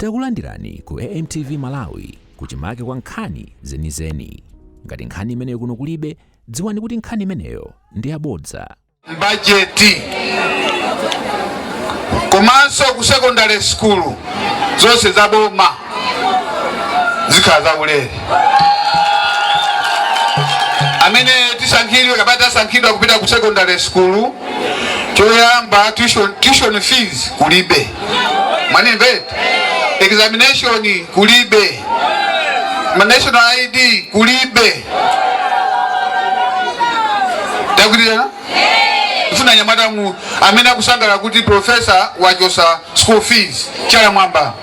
Takulandirani ku AMTV Malawi kuchimake kwa nkhani zenizeni. Ngati nkhani imeneyo kuno kulibe, dziwani kuti nkhani imeneyo ndi yabodza. Bajeti komanso ku secondary school zonse za boma zikhala zaulere. Amene tisankhidwe kapena tasankhidwa kupita ku secondary school, choyamba tuition fees kulibe, mwanimva? Examination kulibe, ma national ID kulibe. Takwirirana ifuna anyamata mu amene akusangalala kuti professor wachosa school fees, chala mwamba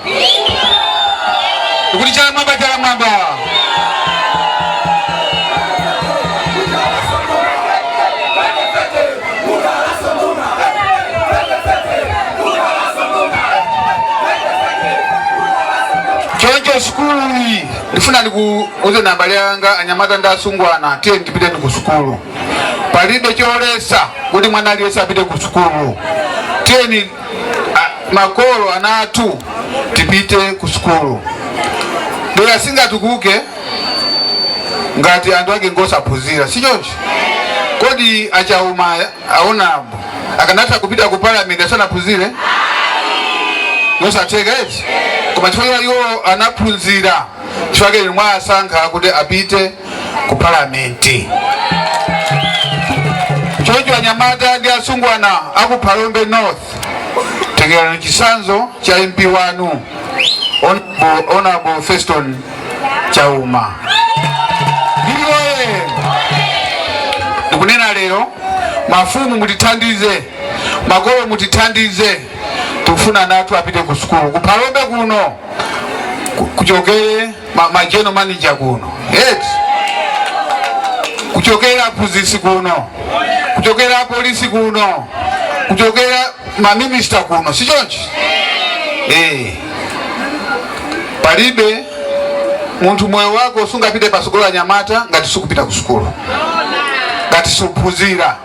kuti chala mwamba, chala mwamba. Choncho sukulu iyi ndifuna ndikuuze abale anga anyamata ndi asungwana, tiye ndipiteni ku sukulu. Palibe cholesa kuti mwana aliyense apite ku sukulu. Tiyeni makolo, ana athu tipite ku sukulu. Dera singatukuke ngati anthu ake ngosaphunzira, si choncho? Kodi achauma aonapo akanatha kupita ku parliament asanaphunzire? Zosatheka eti? Koma chifukwa iwo anaphunzira, chifukwa inu mwasankha kuti apite ku parliament. Choncho anyamata ndi asungwana aku Phalombe North, tengerani chitsanzo cha MP wanu, Honorable Feston Chauma. Ndiwoye ndikunena lero, mafumu mutithandize, makolo mutithandize, tikufuna ana athu apite ku sukulu. Ku Phalombe kuno kuchokere ma general manager kuno eti, kuchokera aphunzitsi kuno, kuchokera apolisi kuno, kuchokera maminista kuno, si choncho? Palibe munthu moyo wako sungapite pasukulu, anyamata, ngati sukupita ku sukulu, ngati suphunzira.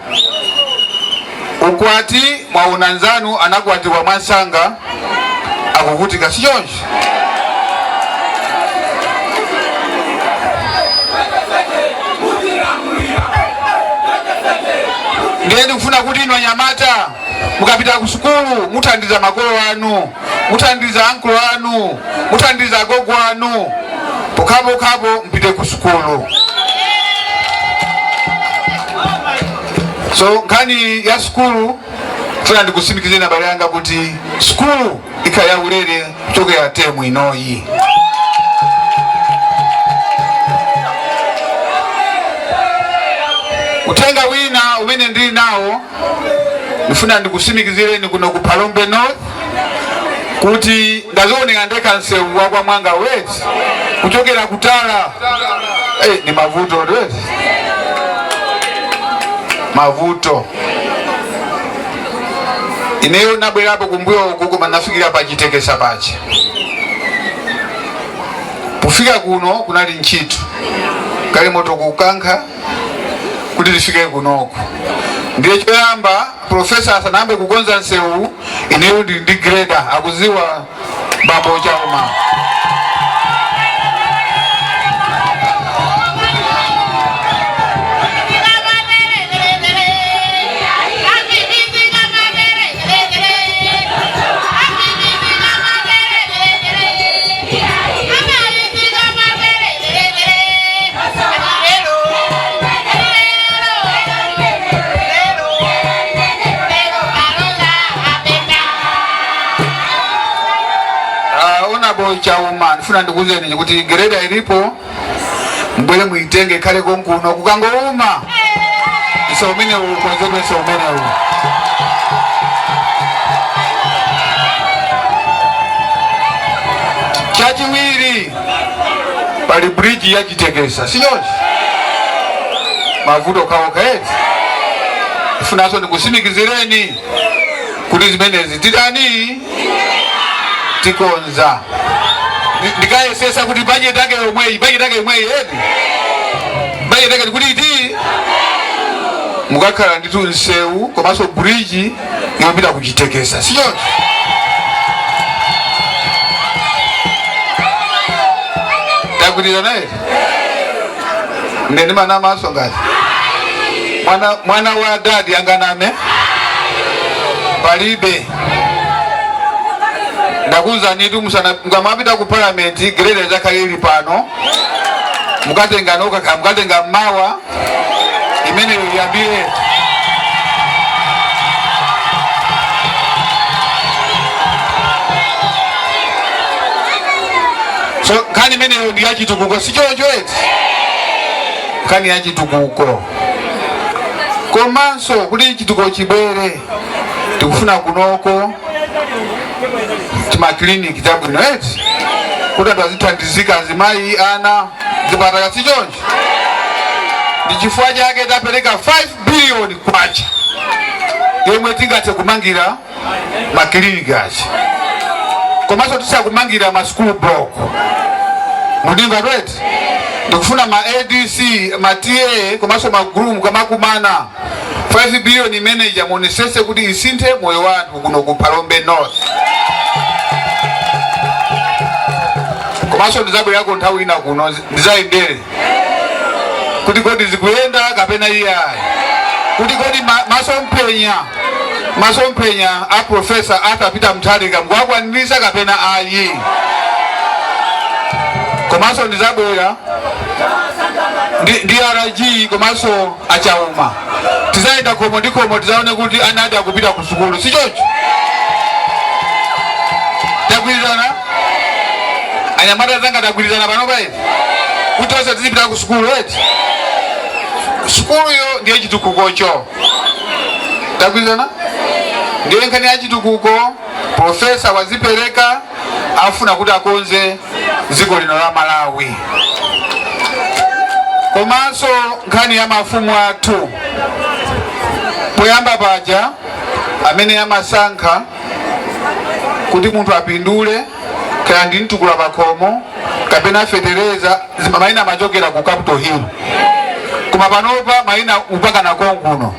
Ukwati, mwaona nzanu anakwatiwa mwansanga, akuvutika, si choncho? Ndiye ndikufuna kuti inu anyamata mukapita ku sukulu muthandiza makolo anu, muthandiza ankolo anu, muthandiza agogo anu. Pokhapokhapo mpite ku sukulu. So nkhani ya sukulu, funa ndikutsimikizeni abale anga kuti sukulu ikhala yaulere kuchokera temu inoyi. Uthenga wina umene ndili nawo, ndifuna ndikutsimikizireni kuno ku Phalombe North kuti ndazionera ndekha msewu wa kwa Mwanga West kuchokera kutala. Ni mavuto wezi, mavuto. Ineyo nabwerapo kumbuyo uku, koma nafikira pa Chitekesa pacha. Kufika kuno kunali ntchito, galimoto kukankha kuti tifike kunoku. Ndiye choyamba professor asanayambe kukonza msewu, ineyo ndili ndi grader, akuziwa bambo Chauma. Honorable Chauma, ndifuna ndikuuzeni kuti grader ilipo, mbwere muitenge ikhale konkuno. Kukangouma msewu umene ukonzedwe, msewu umenewu. Chachiwiri, pali bridge ya Chitekesa, si choncho? Mavuto okhaokha eti? Ifunanso ndikutsimikizireni kuti zimenezi titani, tikonza. Ndikayesesa kuti bajeti yake yomweyi, bajeti yake yomweyi eti, bajeti yake ndikuti iti mukakhala nditu msewu komanso bridge yopita kuchitekesa, si choncho? Tagwirizana eti? Ndeni mana maso ngati mwana, mwana wa dadi anganame palibe. Ndakuwuzanitu musana mukamapita ku parliament, grader zakhale ili pano, mukatenga noka, mukatenga mawa imeneyo iyambire. So nkhani imeneyo ndi yachitukuko, si choncho eti? Nkhani yachitukuko. Komanso kuti chitukuko chibwere, tikufuna kunoko timakliniki tabwino eti, kuti anthu azithandizika, azimayi, ana, zipatala, si choncho? Ndi chifukwa chake tapereka 5 billion kwacha yomwe tingathe kumangira makiliniki achi, komanso tisakumangira ma school block. Mundimva tweti? Ndikufuna ma ADC, ma TA komanso ma groom kamakumana, 5 billion imeneja muonesese kuti isinthe moyo wa anthu kuno ku Phalombe North. Komanso ndizabwerako nthawi ina kuno, ndizayendere kuti kodi zikuyenda kapena iyayi, kuti kodi masomphenya a Professor Arthur Peter Mutharika mukuwakwaniritsa kapena ayi. Komanso ndizabwera ndi RG komanso achauma, tizayenda khomo ndi khomo, tizaone kuti ana adi akupita ku sukulu, si choncho? Tagwirizana, anyamata zanga? Tagwirizana pano paiti kuti tonse tizipita ku sukulu eti? Sukuluyo ndiye chitukukocho. Tagwirizana? Ndiye nkhani ya chitukuko, professor wazipereka, afuna kuti akonze dziko lino la Malawi. Komanso nkhani ya mafumu athu, poyamba paja amene amasankha kuti munthu apindule, kaya ndi mtukula pakhomo kapena fetereza, mayina amachokera ku Capitol Hill, koma panopa mayina upakana konkuno.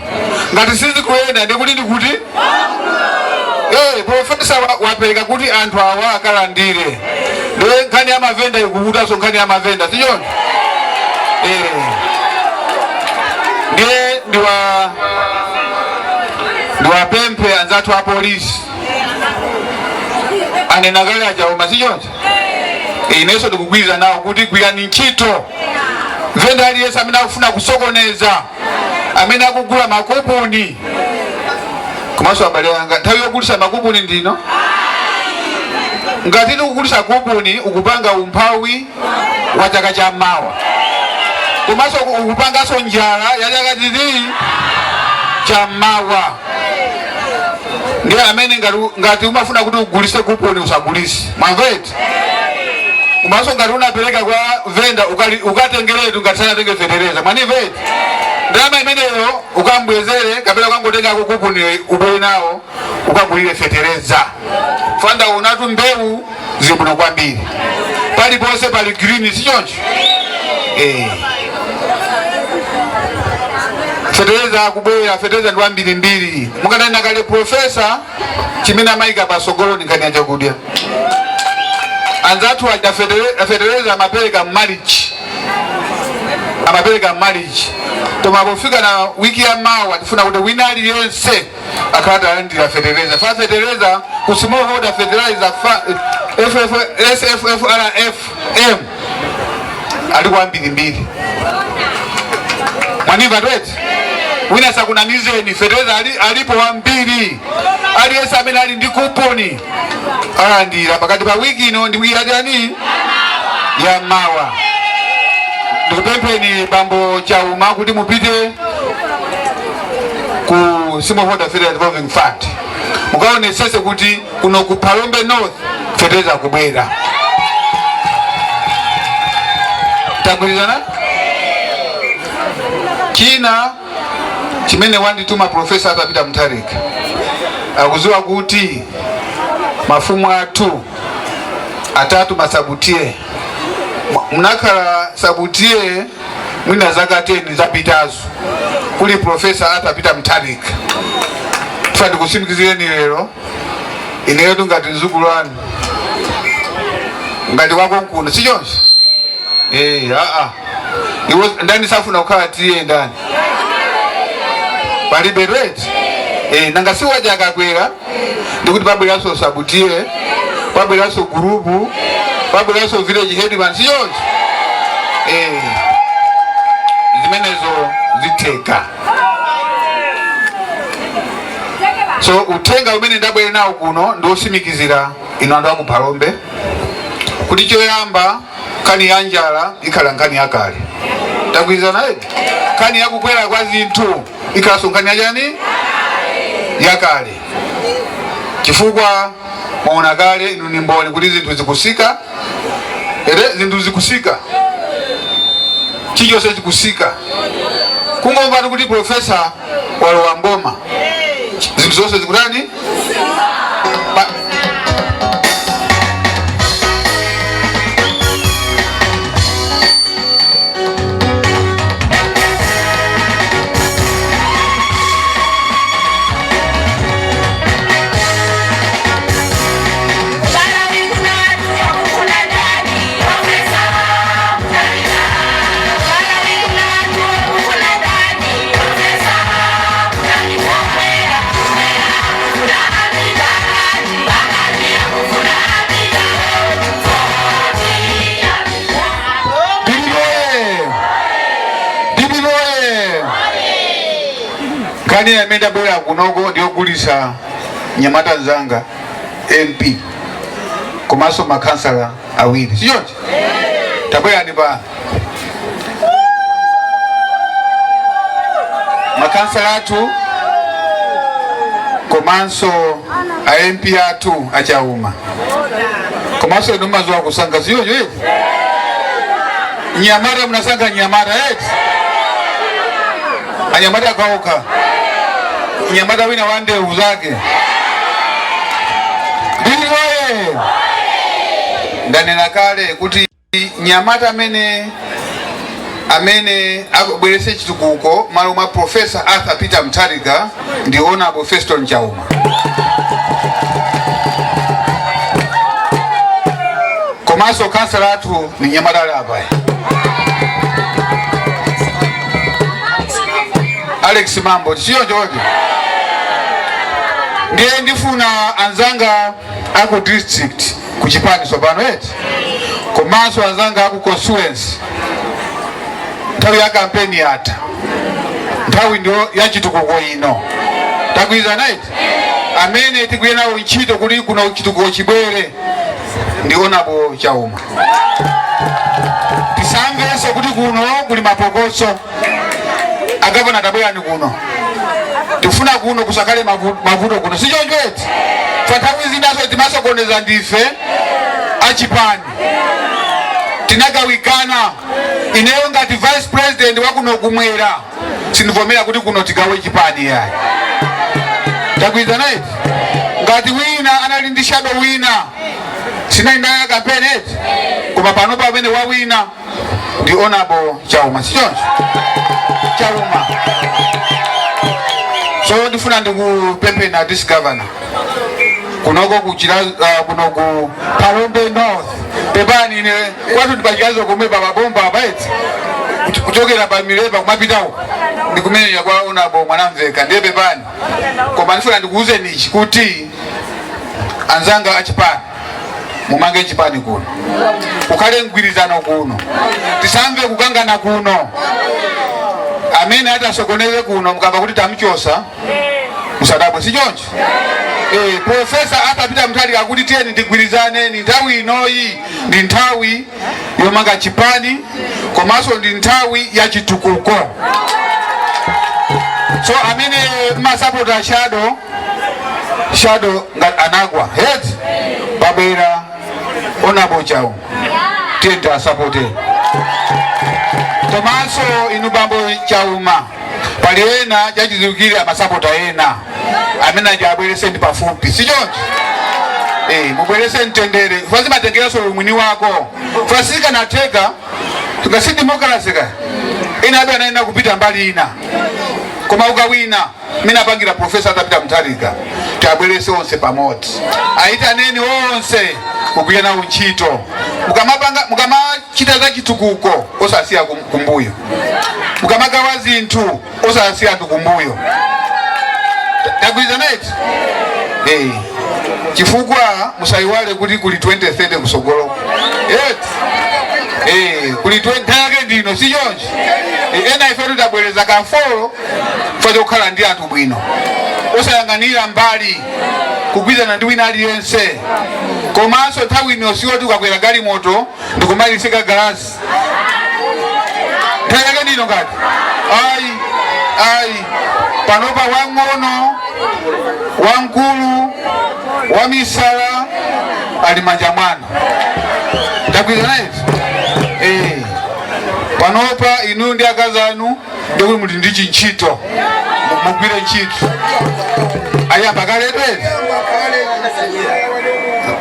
Ngati sizikuyenda ndikuti professor wapereka kuti anthu awa akalandire. Ndiye nkhani ya mavenda ikuvutanso, nkhani ya mavenda, sichoncho? Ndiye ndiwapemphe anzathu a polisi, anena kale achauma, sichoncho? Inenso ndikugwirizana nawo kuti gwirani ntchito. Venda aliyense amene akufuna kusokoneza, amene akugula makupuni, komanso abale anga, nthawi yogulisa makupuni ndino. Ngati tikugulisa kupuni, ukupanga umphawi wa chaka cha mawa, komanso ukupanganso njala ya chaka chiti cha mawa. Ndiye amene ngati umafuna kuti ugulise kuponi, usagulise, mwamveti? Komanso ngati unapereka kwa venda, ukatengeretu ngati sanatenge fetereza, mwanimveti? Ndalama imeneyo ukambwezere kapena ukangotengako kupuni ubwere nawo ukagulire fetereza. Fanda unatu mbewu zibwino kwambiri, paliponse pali green, sichoncho? Fetereza akubwera, fetereza ndi wambirimbiri. Mukanena kale professor, chimene amayika pasogolo ni nkhani ya chakudya. Anzathu aja fetereza amapereka mmalichi, amapereka mmalichi, koma pofika na wiki ya mawa tifuna kuti wina aliyense akhala atalandira fetereza. Fa fetereza ku Smallholder Fertilizer FF, SFFRFM ali kwambirimbiri, mwanimva tweti? Wina sakunamizeni, fetereza alipo wambiri. Aliyense amene ali ndi kuponi alandira pakati pa wiki ino ndi wiki yachani ya mawa. Ndikupempheni bambo Chauma kuti mupite ku Smallholder Fertilizer Revolving Fund, mukaonesese kuti kuno ku Phalombe North fetereza kubwera. Tagwirizana? China chimene wandituma Professor Arthur Peter Mutharika, akuziwa kuti mafumu athu atatu ma sub-T/A, munakhala sub-T/A mwina zaka 10 zapitazo kuli Professor Arthur Peter Mutharika. Tifa ndikutsimikizireni lero, ineyo ngati mzukulu wanu, ngati wako nkuno, sichoncho? Aa, iwo ndani safuna kukhala T/A? Ndani? Palibe, right? Nanga si waja akakwera ndikuti pabweranso sub-T/A, pabweranso group, pabweranso village headman, siyonso? Zimenezo zitheka. So uthenga umene ndabwera nawo kuno ndiwosimikizira ino anthu aku Phalombe kuti choyamba, nkhani ya njala ikhala nkhani yakale. Tagwirizana edi? Nkhani yakukwera kwa zinthu ikhalanso nkhani yachani? Yakale, chifukwa mwaona kale, inu ni mboni kuti zinthu zikusika ere, zinthu zikusika, chilichonse chikusika. Kungomva kuti professor walowa mboma, zinthu zonse zikutani? Malawi kunatu wakufuna ndani? Professor Mutharika. Malawi kunatu wakufuna ndani? Professor Mutharika. Kumwera, kumwera, kufuna Amina, Pakati akufuna Amina, Voti Amina. DPP oye! DPP oye! Nkhani amene ndabwera kunoko ndiyogulisa nyamata nzanga MP komanso makhansala awiri, sichoncho? Tabwerani pano, makhansala athu komanso a MP athu achauma, komanso inu mazuwa kusankha, sichoncho eti? Nyamata, munasankha nyamata eti? Anyamata akaoka nyamata wina wa ndevu zake. DPP oye! Ndanena kale kuti nyamata amene akubweretse chitukuko malo mwa Professor Arthur Peter Mutharika ndi Honorable Feston Chauma, komanso kansala athu ni nyamata ali apayi, Alex Mambo, chiyonjoti. Ndiye ndifuna anzanga aku district kuchipani sopano eti, komanso anzanga aku constituency, nthawi ya kampeni yatha, nthawi ndio ya chitukuko ino. Tagwirizana eti? Amene tigwire nawo ntchito kuti kuno chitukuko chibwere ndi Honorable Chauma. Tisamvenso kuti kuno kuli mapokoso. Agavana, tabwerani kuno, tifuna kuno kusakale mavuto kuno, sichoncho eti? Fa nthawi zinaso timasokoneza ndife achipani, tinagawikana. Ineyo ngati vice president wa kuno kumwera sindivomera kuti kuno tigawe chipani yayi. Tagwirizana eti? Ngati wina anali ndi shadow wina, sinali naye kampeni eti, koma pano pamene wawina ndi Honorable Chauma, sichoncho? Chauma. So ndifuna ndikupempheni, district governor, kunoko kuchira kuno ku Phalombe North. Pepani, ine kwathu ndipachikazo komwe pamabomba apa eti, kuchokera pa Mileva kumapitawo ndikumenya kwa Honorable Mwanamveka. Ndiye pepani, koma ndifuna ndikuwuzeni ichi kuti anzanga achipani, mumange chipani kuno, kukhale mgwirizano kuno, tisamve kukangana kuno. Amene atasokoneze kuno, mukamba kuti tamuchosa, musadabwe, sichoncho? Professor atapita Mutharika akuti tiyeni tigwirizaneni. Nthawi inoyi ndi nthawi yomanga chipani komanso ndi nthawi ya chitukuko. So amene masapota shadow, shadow ngati anagwa head, pabwera Honorable Chauma, tiye tiasapote. Komanso inu bambo Chauma, pali ena chachidziwikire amasapota ena amene aja abwerese ndi pafupi, sichoncho? Mubwerese mtendere, fazimatengeranso mwini wako fasikanatheka ngasi democracy ka ina abe anaenda kupita mbali ina, koma ukawina mene apangira Professor atapita Mutharika, tiabwerese onse pamodzi, ayitaneni onse kugwira nawo ntchito. Mukamapanga, mukamachita za chitukuko, osasiya kumbuyo. Mukamagawa zinthu, osasiya anthu kumbuyo. Tagwirizana eti? Eh. Chifukwa musayiwale kuti kuli 2030 kusogolo. Eti? Eh, kuli 20 yake ndino, si choncho? Eh, ena ife titabwereza kamfolo chifukwa chokhala ndi anthu bwino, osayang'anira mbali, kugwirizana ndi wina aliyense. Komanso nthawi ino siyoti ukakwera galimoto ndikumalisika galasi. Nthawi yake ndino ngati ayi, ayi. Panopa wang'ono, wamkulu, wamisala ali manja mwanu. Tagwirizana eti? Eh. Panopa inu ndi akazi anu ndikuti muli ndi chintchito, mugwire ntchito. Ayamba kale eti?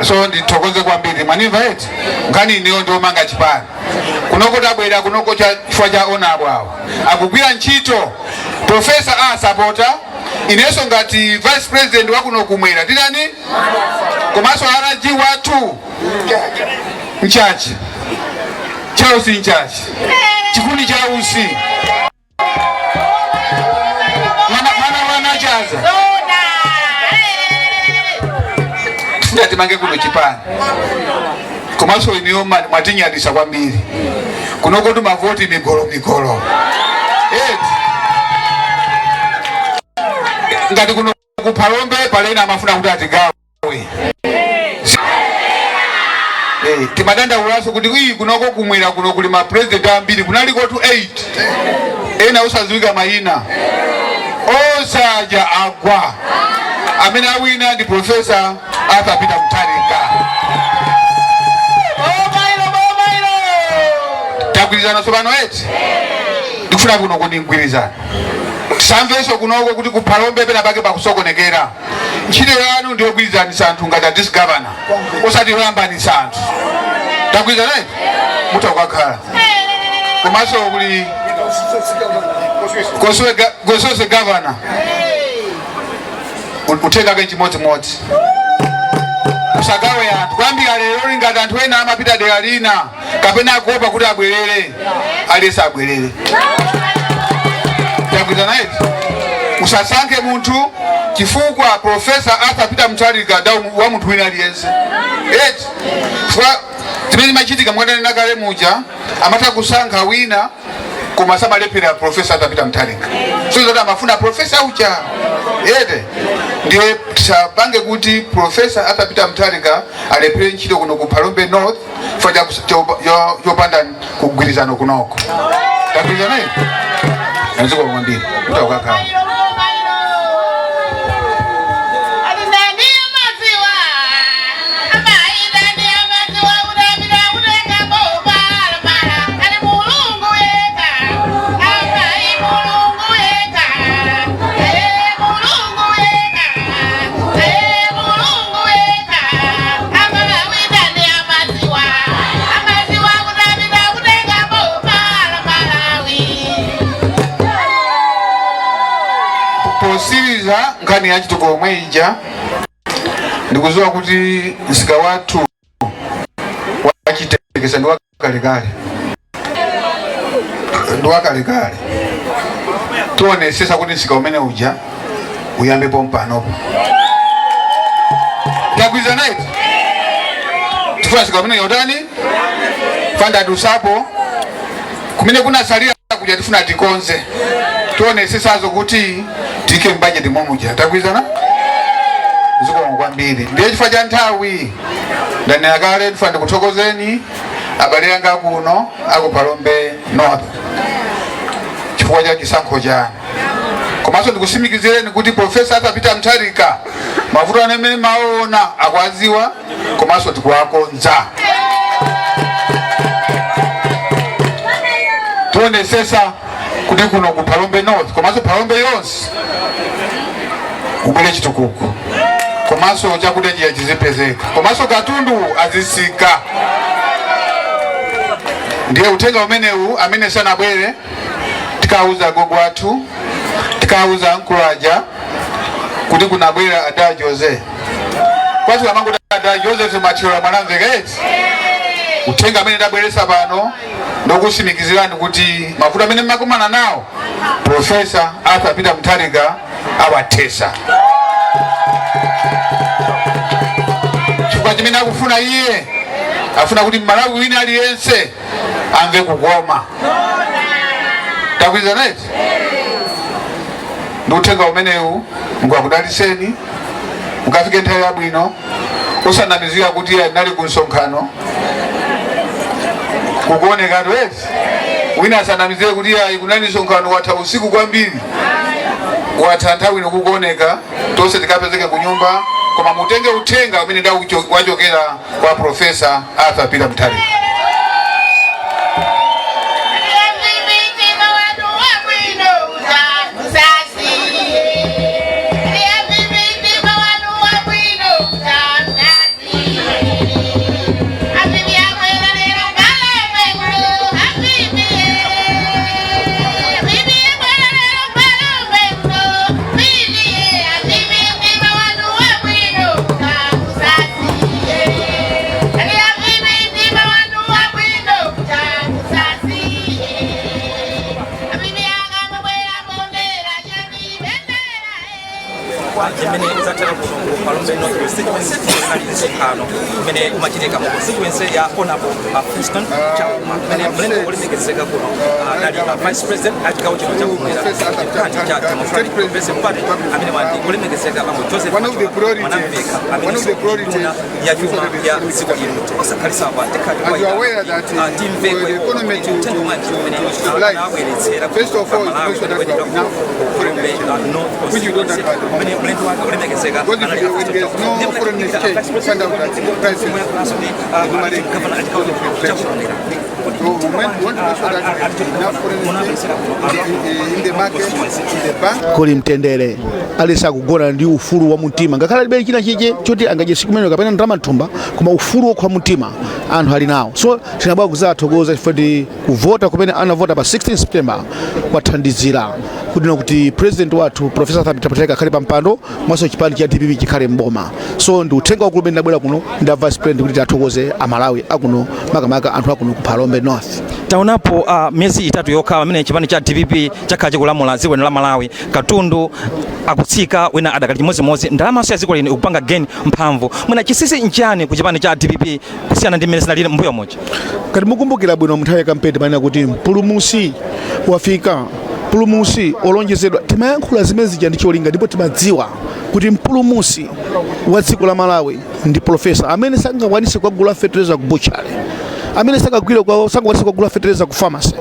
So ndithokoze kwambiri. Mwanimva eti? Nkhani ineyo ndiomanga chipani kunoko. Tabwera kunoko cha chifukwa cha honourable awo akugwira ntchito, Professor asapota. Inenso ngati vice president wakuno kumwera tinani, komanso RG wathu Mchachi Charles Mchachi, chikuni cha usi, mwana mwana wanachaza. Tifuna timange kuno chipani. Komanso iniyo mwatinyadisa kwambiri kunoko, tumavoti migolo migolo eti. Ngati kuno kuphalombe palena amafuna kuti atigawe. Eh, timadandaulaso kuti iyi kunoko kumwera kuno kuli ma president ambiri, kunaliko tu 8, ena osadziwika mayina osaja agwa. Amene awina ndi Professor Arthur Peter Mutharika. Tagwirizana tsopano eti? Ndikufuna kuno kuti mgwirizano, tisamvenso kunoko kuti kuphalombe pena pake pakusokonekera. Ntchito yanu ndiyogwirizanisa anthu ngati a district governor, osati yoyambanisa anthu. Tagwirizana eti? Mutha kukakhala. Komanso kuli Gosose governor, uthenga ke chimodzimodzi, usagawe anthu. Kuyambira lero, ngati anthu ena amapita dera lina kapena akuopa kuti abwerere, aliyense abwerere. Tagwirizana eti? Usasankhe munthu, chifukwa Professor Arthur Peter Mutharika da wa munthu wina aliyense eti. Chifukwa zimene zimachitika mwatanena kale muja, amatha kusankha wina koma samalephera Professor Arthur Peter Mutharika. So zoti amafuna professor ucha ete, ndiye tisapange kuti Professor Arthur Peter Mutharika alephere ntchito kuno ku Phalombe North chifukwa chopanda kugwirizano kunoko. Tagwirizana eti? Zikomo kwambiri, kuti ukakhala. Ati ndani amadziwa, amayi, ndani amadziwa udapita kutenga boma lamala? Ati Mulungu yekha, amayi, Mulungu yekha, eh, Mulungu yekha, eh, Mulungu yekha. Amalawi, ndani amadziwa, amadziwa kudapita kutenga boma la Malawi? Posiriza nkhani ya chitukuko omwe ija, ndikudziwa kuti msika wathu wachitekesa ndi wakalekale, ndi wakalekale. Tionesesa kuti msika umene uja uyambepo mpanopo. Tagwirizana eti? Tifuna msika umene utani fandadusapo kumene kunasalira kuja, tifuna tikonze. Tionesesazo kuti tike mbajeti momuja. Tagwirizana? Zikomo kwambiri. Ndiye chifukwa cha nthawi, ndanena kale, ndifuna ndikuthokozeni abale anga kuno aku Phalombe North chifukwa cha chisankho chanu. Komanso ndikusimikizireni kuti Professor Arthur Peter Mutharika mavuto amene maona akuaziwa, komanso tikuwakonza. Tionesesa kuti kuno ku Phalombe North komanso Phalombe yonse kubwere chitukuko, komanso chakudya chiya chizipezeka, komanso katundu azisika. Ndiye uthenga umenewu, amene sanabwere, tikauza gogo athu, tikauza ankulu aja kuti kunabwera ada Jose kwathu, amanguti ada Joseph Mathiola. Mwanamveka eti? Uthenga amene ndabweretsa pano ndikusimikizirani kuti mavuto amene mmakumana nawo, Professor Arthur Peter Mutharika awathesa, chifukwa chimene akufuna iye, afuna kuti Mmalawi wina aliyense amve kukoma. Tagwirizana eti? Ndi uthenga umenewu, ngwakudaliseni, mukafike nthawi yabwino, usanamizira kuti iye anali ku msonkhano kukuonekatu eti. Wina asanamizire kuti ayi, kunali msonkhano watha usiku kwambiri, watha nthawi ino kukuoneka. Tonse tikapezeke ku nyumba, koma mutenge uthenga umene wachokera kwa Professor Arthur Peter Mutharika. Zimene zathera kuno ku Phalombe North Constituency, kunali msonkhano umene umachitika mu constituency ya Honorable Feston Chauma, umene mlendo wolemekezeka kuno anali Vice President a chigawo chino chakumwera, chipani cha Democratic Progressive Party, amene wandi olemekezeka bambo Joseph One of the priorities, Mwanamveka, one of the priorities nduna ya chuma ya dziko lino. Osakhalitsa apa, tikhati As you are aware that timve for the economy uthenga wanji umene to stabilize, anabweretsera first of all, is to make sure that we have enough foreign exchange, which you don't have at the moment. Umene mlendo wake olemekezeka Because if when there's no foreign exchange, you find out that prices normally increase because of inflation. So we want to make sure that we have enough foreign exchange in the market, in the bank. Kuli mtendere, aliyense akugona ndi ufulu wa mtima, ngakhale alibe china chiche choti angadye siku imeneyo kapena ndalama mthumba, koma ufulu wokha mtima anthu ali nawo. So tinabwera kudzathokoza chifukwa ndi kuvota kumene anavota pa 16 September kwathandizira kuti kuti president wathu Professor Arthur Peter Mutharika akhale pa mpando, mwaso chipani cha DPP chikhale mboma. So ndi uthenga wakulu umene ndabwera kuno ndi Vice President kuti tiathokoze Amalawi akuno, makamaka anthu akuno ku Phalombe North. Taonapo miyezi 3 yokha pamene chipani cha DPP chakhala chikulamula dziko lino la Malawi, katundu akutsika, wina adakali chimodzimodzi, ndalamanso ya dziko lino ikupanga gain mphamvu. Mwina chinsinsi nchani ku chipani cha DPP kusiyana ndi mmene zinalili mbuyo muja? Kati mukumbukira bwino, munthawi ya kampeni timanena kuti mpulumutsi wafika, mpulumutsi olonjezedwa. Timayankhula zimene zija ndi cholinga, ndipo timadziwa kuti mpulumutsi wa dziko la Malawi ndi professor amene sangakwanise kukagula fetereza ku butchery, amene sangakwanise kukagula fetereza ku pharmacy,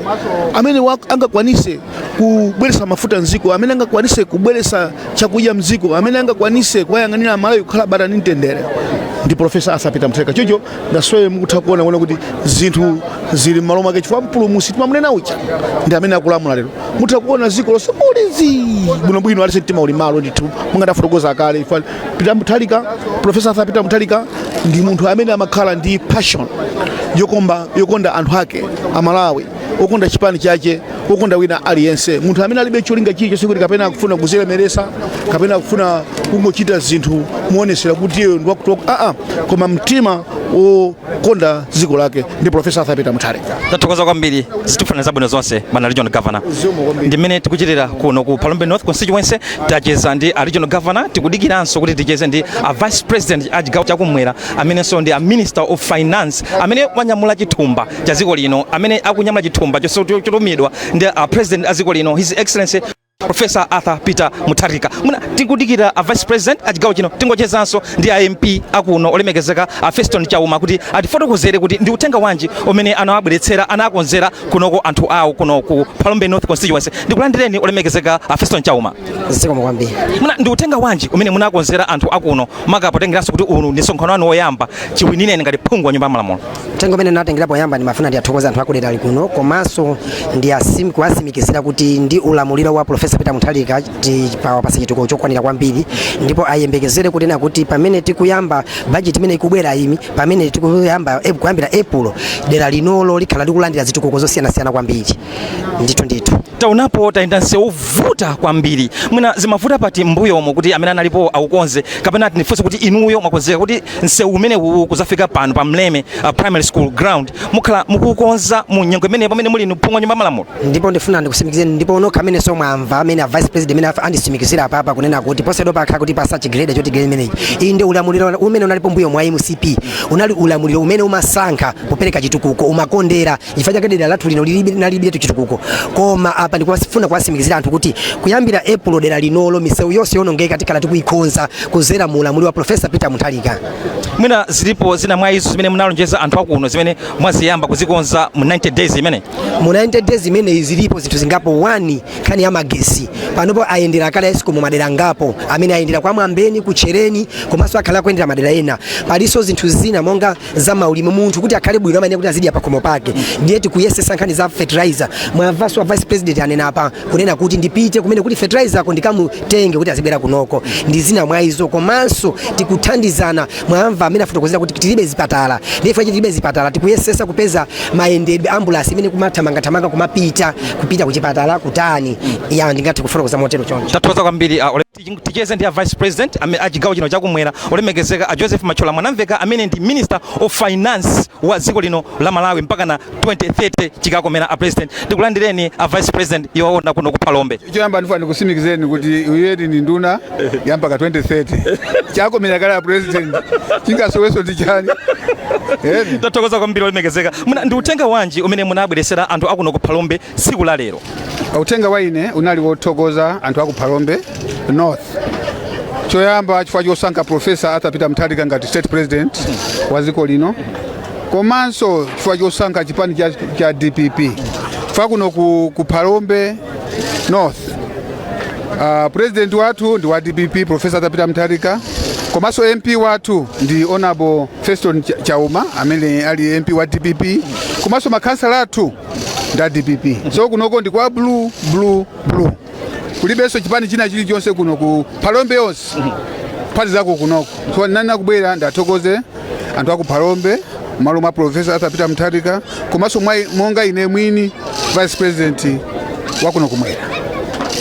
amene angakwanise kubweretsa mafuta mdziko, amene angakwanise kubweretsa chakudya mdziko, amene angakwanise kuwayang'anira Malawi kukhala bata ndi mtendere ndi Professor Arthur Peter Mutharika. Choncho ndasweye mukutha kuona kuti zinthu zili m'malo mwake, chifukwa mpulumutsi timamunena uja ndi amene akulamula lero. Mutha kuona dziko lonse muli bwinobwino, aliyense mtima uli malo ndithu, monga ndafotokoza kale. Chifukwa Peter Mutharika, Professor Arthur Peter Mutharika ndi munthu amene amakhala ndi passion yokonda anthu ake Amalawi, okonda chipani chake, okonda wina aliyense, munthu amene alibe cholinga chilichonse kuti kapena akufuna kuzilemeresa kapena akufuna kungochita zinthu muonesera kuti iye ndi wakuti aa, koma mtima wokonda dziko lake ndi Professor Arthur Peter Mutharika. Tathokoza kwambiri, zitifunira zabwino zonse bwana Regional Governor. Zikomo kwambiri. Ndi mmene tikuchitira kuno ku Phalombe North Constituency. Tacheza ndi a Regional Governor, tikudikiranso kuti ticheze ndi a Vice President a chigawo chakumwera, amenenso ndi a Minister of Finance, amene wanyamula chithumba cha dziko lino, amene akunyamula chithumba chotumidwa ndi a President a dziko lino, His Excellency Professor Arthur Peter Mutharika. Muna tikudikira a Vice President a chigawo chino, tingochezanso ndi a MP akuno olemekezeka a Feston Chauma kuti atifotokozere kuti ndi uthenga wanji umene anawabweretsera, anakonzera kunoko anthu awo kuno ku Phalombe North Constituency. Ndikulandireni olemekezeka a Feston Chauma. Zikomo kwambiri. Muna ndi uthenga wanji umene munakonzera anthu akuno, maka potengeranso kuti uno ndi msonkhano wanu woyamba chiwinireni ngati phungu wa nyumba ya malamulo? Uthenga umene natengera poyamba, ndimafuna ndiyathokoze anthu akudera kuno, komanso kuwasimikizira kuti ndi ulamuliro wa Professor Professor Peter Mutharika tipawapasa chitukuko chokwanira kwambiri, ndipo ayembekezere kunena kuti pamene tikuyamba budget imene ikubwera imi, pamene tikuyamba kuyambira April, dera linolo likhala likulandira zitukuko zosiyanasiyana kwambiri, ndithu ndithu. Taonapo tayenda msewu wovuta kwambiri. Mwina zimavuta pati mbuyomo kuti amene analipo aukonze, kapena tindifunse kuti inuyo mwakonzeka kuti msewu umene uwu kuzafika pano pa Mleme Primary School ground mukhala mukuukonza mu nyengo imene pamene muli phungu wa nyumba ya malamulo? Ndipo ndifuna ndikusimikizeni, ndipo nokha amene so mwamva amene a vice president amene andisimikizira apapa kunena kuti posachedwa pakhala kuti pasa chigreda choti grade imeneyi. Inde, ulamuliro umene unalipo mbuyo mwa MCP unali ulamuliro umene umasankha kupereka chitukuko, umakondera. Chifukwa chake dera lathu lino lilibe nalibiretu chitukuko. Koma apa ndikuwafuna kuwasimikizira anthu kuti kuyambira April dera linolo misewu yonse yonongeka tikhala tikuyikonza kuzera mu ulamuliro wa Professor Peter Mutharika. Mwina zilipo zina mwa izo zimene munalonjeza anthu akuno zimene mwaziyamba kuzikonza mu 90 days imene? Mu 90 days imeneyi zilipo zinthu zingapo. 1, nkhani ya magesi. Panopo ayendera kale ESCOM madera ngapo, amene ayendera kwa Mwambeni, kuchereni, komanso akhala akuyendera madera ena. Palinso zinthu zina monga za maulimi. Munthu kuti akhale bwino amayenera kuti azidya pakhomo pake. Ndiye tikuyesesa nkhani za fertilizer. Mwamvanso a vice president anena apa kunena kuti ndipite kumene kuti fertilizer ako ndikamutenge kuti azibwera kunoko, ndi zina mwa izo. Komanso tikuthandizana. Mwamva amene afotokozera kuti tilibe zipatala. Ndiye ife tilibe zipatala, tikuyesesa kupeza mayendedwe, ambulance imene kumathamangathamanga kumapita kupita kuchipatala kutani. Ya, ndingathe kufotokoza motero choncho. Tathokoza kwambiri. Ticheze ndi a vice president a chigawo chino chakumwera, olemekezeka a Joseph Machola Mwanamveka, amene ndi Minister of Finance wa dziko lino la Malawi mpaka na 2030 chikakomera a president. Ndikulandireni a vice president yoona kuno ku Phalombe. Choyamba ndifuna ndikusimikizeni kuti uyedi ndi nduna ya mpaka 2030. Chakomera kale a president, chingasoweso ndi chani? Eni. Tathokoza kwambiri, olemekezeka. Muna ndi uthenga wanji umene munabweresera anthu akuno ku Phalombe tsiku la lero? Uthenga wa ine unali wothokoza anthu aku Phalombe North, choyamba chifukwa chosankha Professor Arthur Peter Mutharika ngati state president wa dziko lino, komanso chifukwa chosankha chipani cha DPP, chifukwa kuno ku Phalombe North president wathu ndi wa DPP, Professor Arthur Peter Mutharika, komanso MP wathu ndi Honorable Feston Chauma amene ali MP wa DPP, komanso makhansala athu ndi a DPP. So kunoko ndi kwa blue, blue, blue. Kulibenso chipani china chilichonse kuno ku Phalombe yonse phati zako kunoko. So nani akubwera ndathokoze anthu aku Phalombe m'malo mwa Professor Arthur Peter Mutharika, komanso monga ine mwini vice president wakuno kumwera.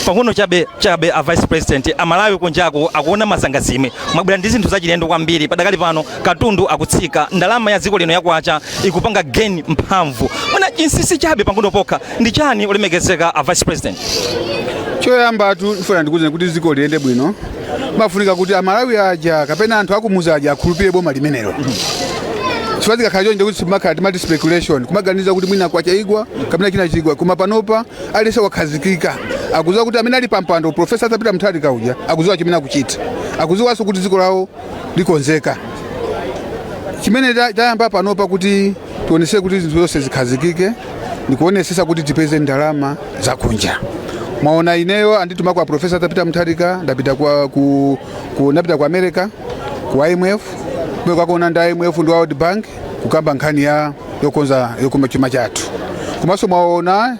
Pang'ono chabe chabe, a vice president, Amalawi kunjaku akuona mazangazime. Mwabwera ndi zinthu zachilendo kwambiri. Padakali pano katundu akutsika, ndalama ya dziko lino yakwacha ikupanga gain mphamvu. Mwina chinsinsi chabe pang'ono pokha ndi chani, olemekezeka a vice president? Choyambatu ndifuna ndikuuzeni kuti dziko liyende bwino mafunika kuti Amalawi aja kapena anthu akumuzi aja akhulupirire boma limenelo, chifukwa zikakhala choncho kuti simakhala timati speculation, kumaganiza kuti mwina kwacha igwa kapena china chigwa. Koma panopa aliyense wakhazikika, akudziwa kuti amene ali pampando, Professor Arthur Peter Mutharika uja, akudziwa chimene akuchita, akudziwanso kuti dziko lawo likonzeka. Chimene tayamba panopa kuti tionese kuti zinthu zonse zikhazikike ndikuonesesa kuti tipeze ndalama zakunja. Mwaona ineyo andituma kwa Professor Arthur Peter Mutharika, ndapita kwa, ku, ku, ndapita ku America ku IMF, kumene kwakaona ndi IMF ndi World Bank kukamba nkhani ya yokonza yokumba chuma chathu. Komanso mwaona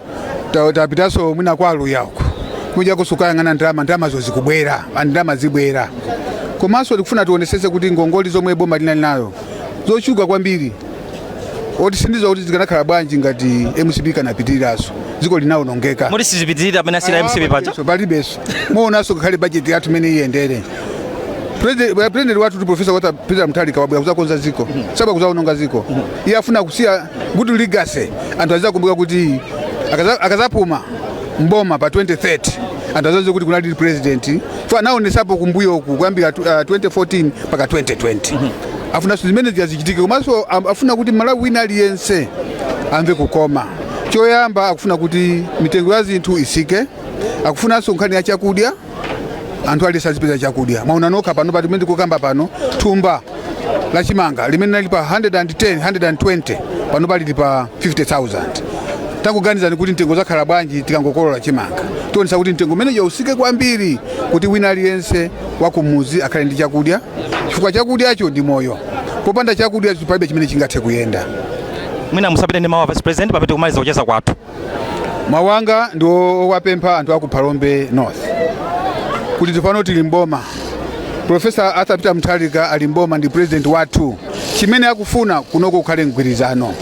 tapitanso mwina kwa Aluya uko kuja kusukayang'ana ndalama. Ndalama zikubwera, ndalama zibwera. Komanso tikufuna tionesese kuti ngongoli zomwe boma linali nayo zochuluka kwambiri, oti sindizo kuti zikanakhala bwanji ngati MCP kanapitiriranso, dziko linawonongeka. Moti sizipitirira pamene asira MCP paja? Palibenso, palibenso. Muonanso ngakhale budget yathu imene iyendere. President wathu ndi Professor Arthur Peter Mutharika wabwera kuzakonza dziko, sabwa kuzaononga dziko. Iye afuna kusiya good legacy, anthu azizakumbuka kuti akazapuma mboma pa 2030, anthu azadziwe kuti kunali president so anaonesapo kumbuyo uku kuyambira 2014 mpaka 2020. Afunanso zimene zichitike. Komanso afuna kuti Malawi wina aliyense amve kukoma. Choyamba akufuna kuti mitengo ya zinthu isike. Akufunanso nkhani ya chakudya, anthu aliyense azipeza chakudya. Mwaona nokha pano pati timene tikukamba pano, thumba la chimanga limene lali pa 110 120 pano palili pa 50,000. Takuganizani kuti mtengo zakhala bwanji tikangokolola chimanga? Tionesa kuti mtengo umeneyo usike kwambiri kuti wina aliyense wakumuzi akhale ndi chakudya, chifukwa chakudyacho ndi moyo. Popanda chakudya palibe chimene chingathe kuyenda. Mwina musapite ndi mawu a vice president pamene tikumaliza kucheza kwathu. Mawanga ndi owapempha anthu aku Phalombe North kuti tsopano tili mboma. Professor Arthur Peter Mutharika ali mboma, ndi president wathu. Chimene akufuna kunoko kukhale mgwirizano.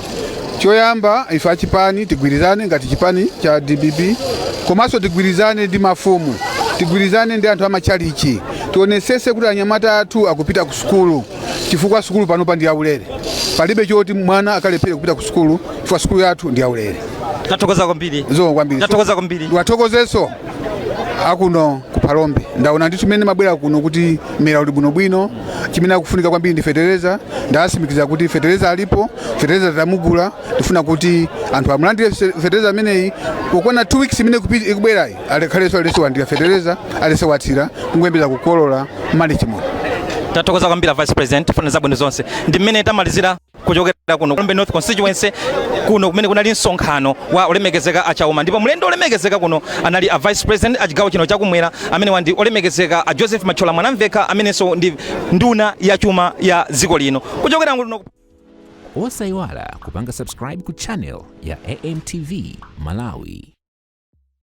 Choyamba, ife achipani tigwirizane ngati chipani cha DPP, komanso tigwirizane ndi mafumu, tigwirizane ndi anthu amachalichi, tionesese kuti anyamata athu akupita ku sukulu, chifukwa sukulu panopa ndi yaulere. Palibe choti mwana akalephere kupita ku sukulu, chifukwa sukulu yathu ndi yaulere. Tathokoza kwambiri. Zikomo kwambiri. Tathokoza kwambiri. Ndiwathokozenso akuno ku Phalombe. Ndaona ndithu mmene mabwera kuno kuti mera uli bwinobwino. Chimene akufunika kwambiri ndi fetereza. Ndasimikiza kuti fetereza alipo, fetereza tamugula. Ndifuna kuti anthu amulandire fetereza ameneyi pokwana 2 weeks imene ikubwerayi, alekhalenso alese wandira fetereza, alese wathira, kunguyembeza kukolola mmali chimono. Tathokoza kwambiri, Vice President. Tifuna zabwino zonse. Ndi mmene tamalizira kuchokera kuno Phalombe North Constituency, kuno kumene kunali msonkhano wa olemekezeka achauma, ndipo mlendo olemekezeka kuno anali a Vice President a chigawo chino chakumwera, amene wandi olemekezeka a Joseph Mathyola Mwanamvekha, amenenso ndi nduna ya chuma ya dziko lino. Kuchokera kuno Osayiwala kupanga subscribe ku channel ya AMTV Malawi.